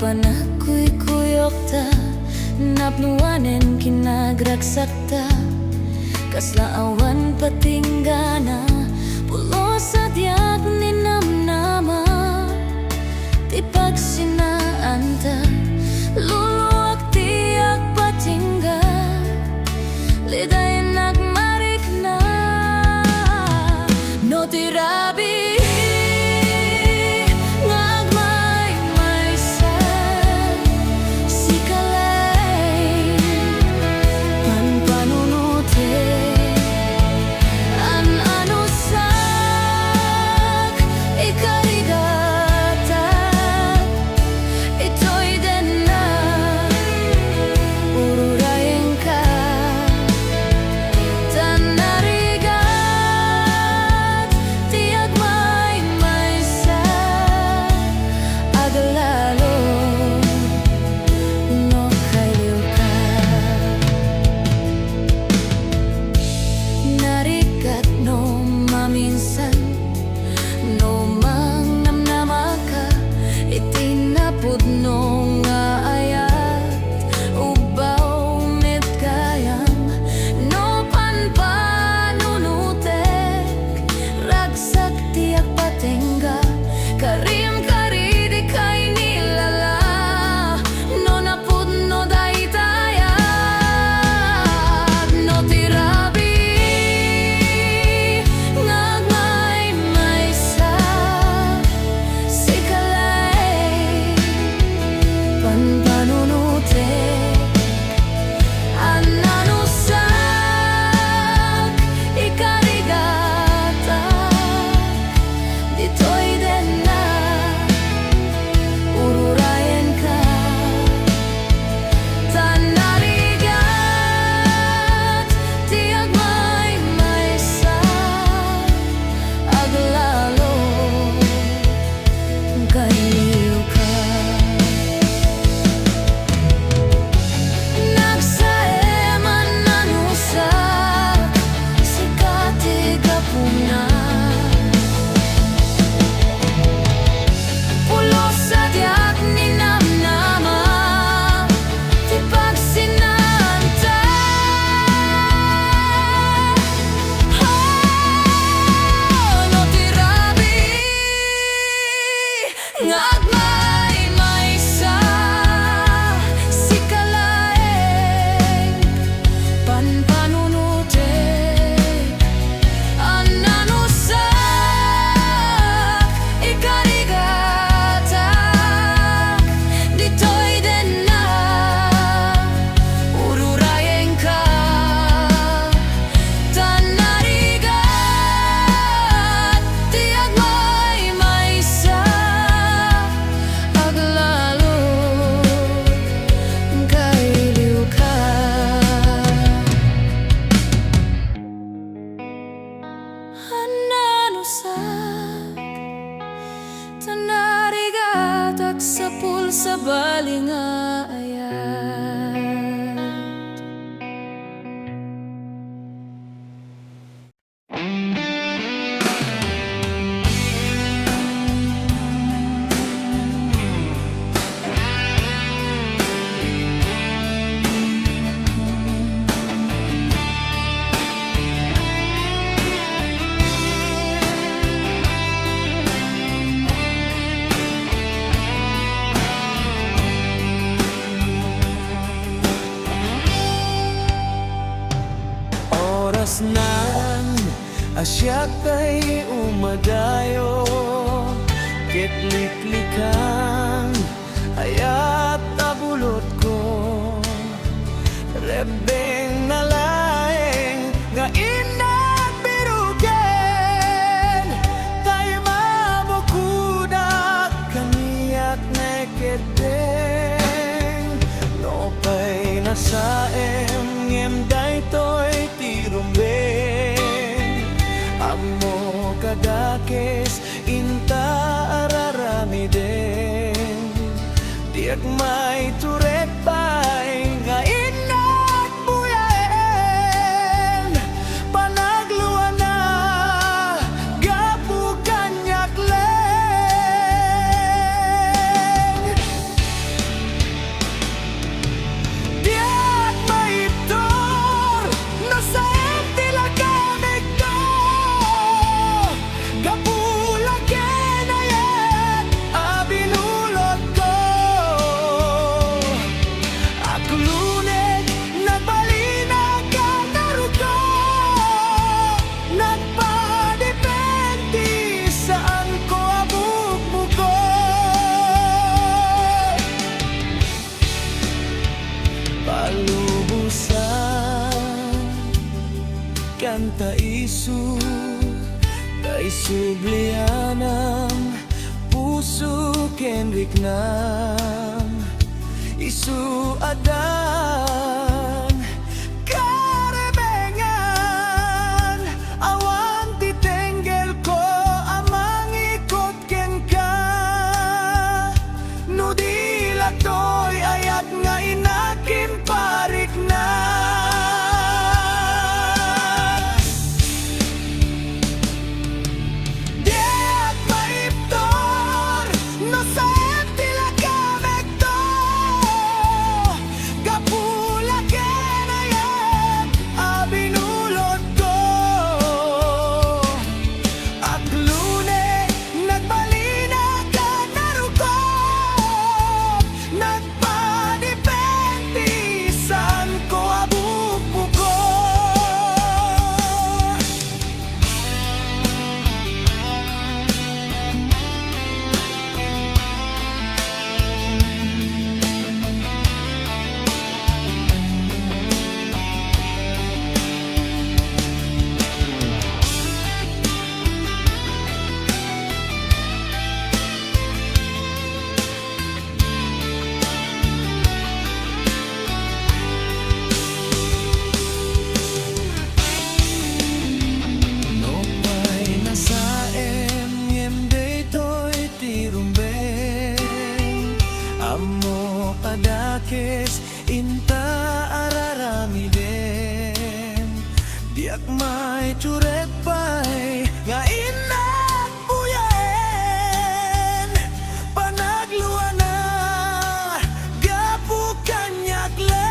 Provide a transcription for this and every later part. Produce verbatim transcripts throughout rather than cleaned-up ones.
Panagkuykuyokta, napnoanen kinagragsakta, kasla awan patinggana, pulos a diak ninamnama ti pagsinaanta, luluak ti agpatingga, lidaynak marikna. No ti rabii nga agmaymaysa, sika laeng panpanunotek, an-anusak, ikarigatak, ditoy dennak, ururayenka, ta narigat ti agmaymaysa, aglalo no kailiwka. Narigat no maminsan, no mangnamnamaka iti napudno nga ayat, ubbaw met gayam no panpanunotek, ragsak ti agpatingga, karim kari dikay nilala. No napudno daytay a, no ti rabii nga agmaymaysa, sika laeng panpanunotek, an-anusak, ikarigatak, ditoy dennak, ururayenka, ta narigat ti agmaymaysa, aglalo kailiwka. Nagsaem a nanusak, sika ti gapuna. Pulos a diak ninamnama ti pagsinaanta. Oh, no ti rabii nga agmaymaysa, sika laeng panpanunotek, an-anusak, ikarigatak, ditoy dennak, ururayenka, ta narigat ti agmaymaysa, aglalo kailiwka. An-anusak, ta narigatak sapul sabali nga ayat. Orasnan a siak tay umadayo ket liklikan, ayat a bulotko. Rebbeng nalaeng nga innak biruken, tay mabukodak kaniak naikeddeng. Nupay nasaem ngem daytoy ti rumbeng, ammok a dakes inta a raramiden. Diak maiturek pay nga innak buyaen, panagluana gapu kaniak laeng. Sublianam, puso ken riknam, isu addan karebengan. Awan ti tenggelko a mangikot kenka, no di la toy ayat nga inakim parikna. Diak maibtur no saem ti lakamekto, gapu la ken ayat a binulotko. Aklone, nagbalina ka narukop, nagpadipenti, saanko a bukbukor. Nupay nasaem ngem daytoy ti rumbeng, ammok a dakes inta a raramidem. Diak maitured pay nga innak buyaen, panagluana gapu kaniak laeng.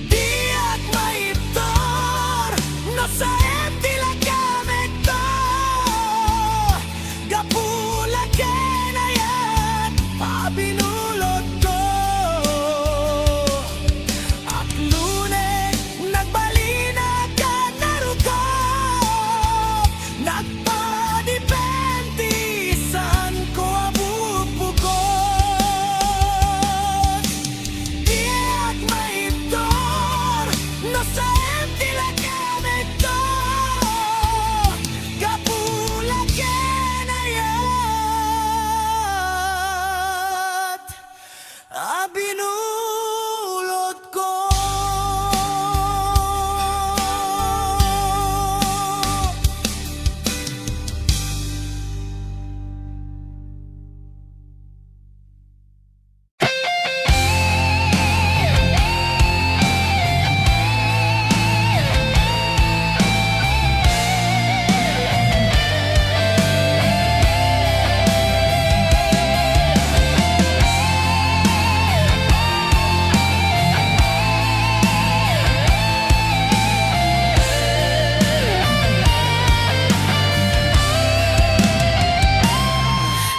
Diak maibtur no saem ti lakamekto, gapu la ken ayat a binulotko. Aklone, nagbalina ka narukop, nagpadipenti, saanko a bukbukor. Diak maibtur no saem ti lakamekto, gapu la ken ayat a binulotko.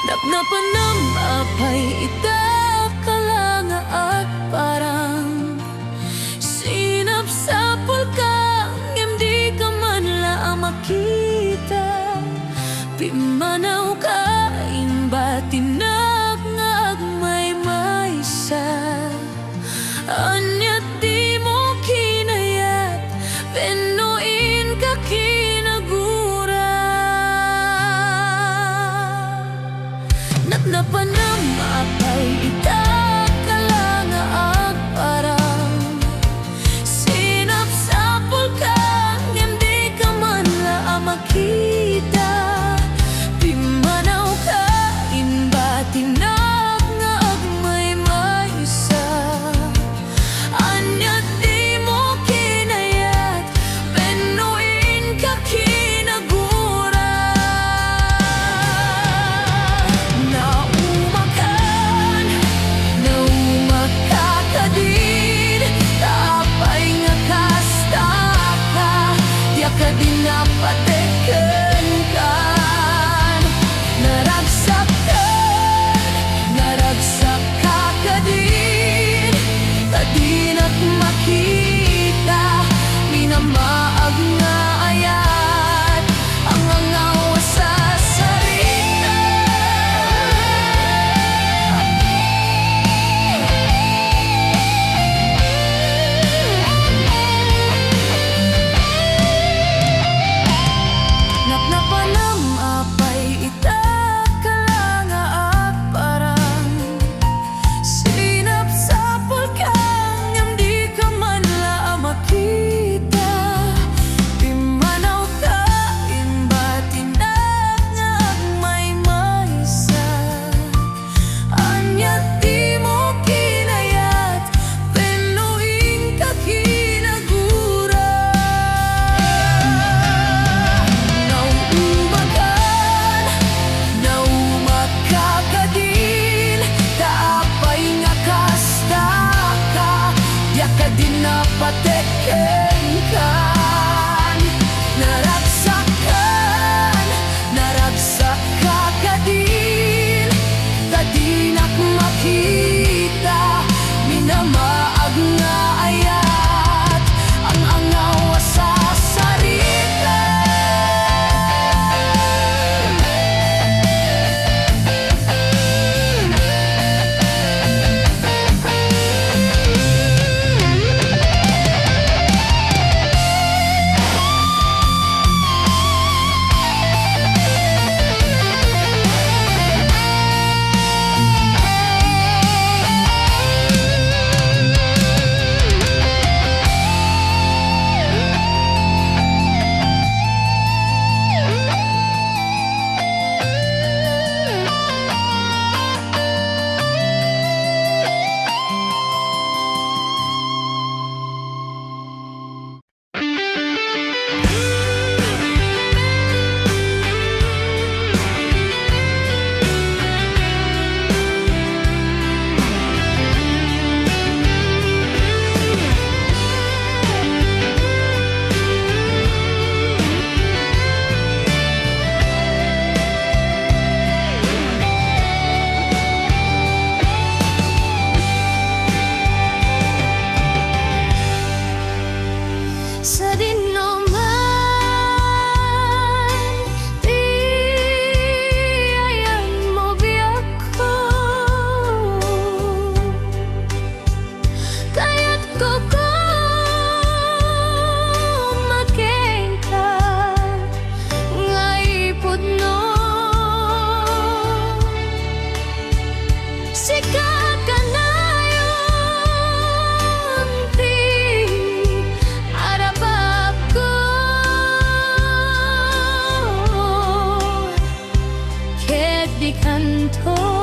Napnapanam apay ita, kala nga agparang? Sinapsapulka, ngem dika man la a makita. Pimmanawka, imbatinak nga agmaymaysa. Ania ti dimo kinayat, wenno inka kinagura? Napnapanam apay ita, kala nga agparang? Sinapsapulka, ngem dika man la a makita. Pimmanaw Anto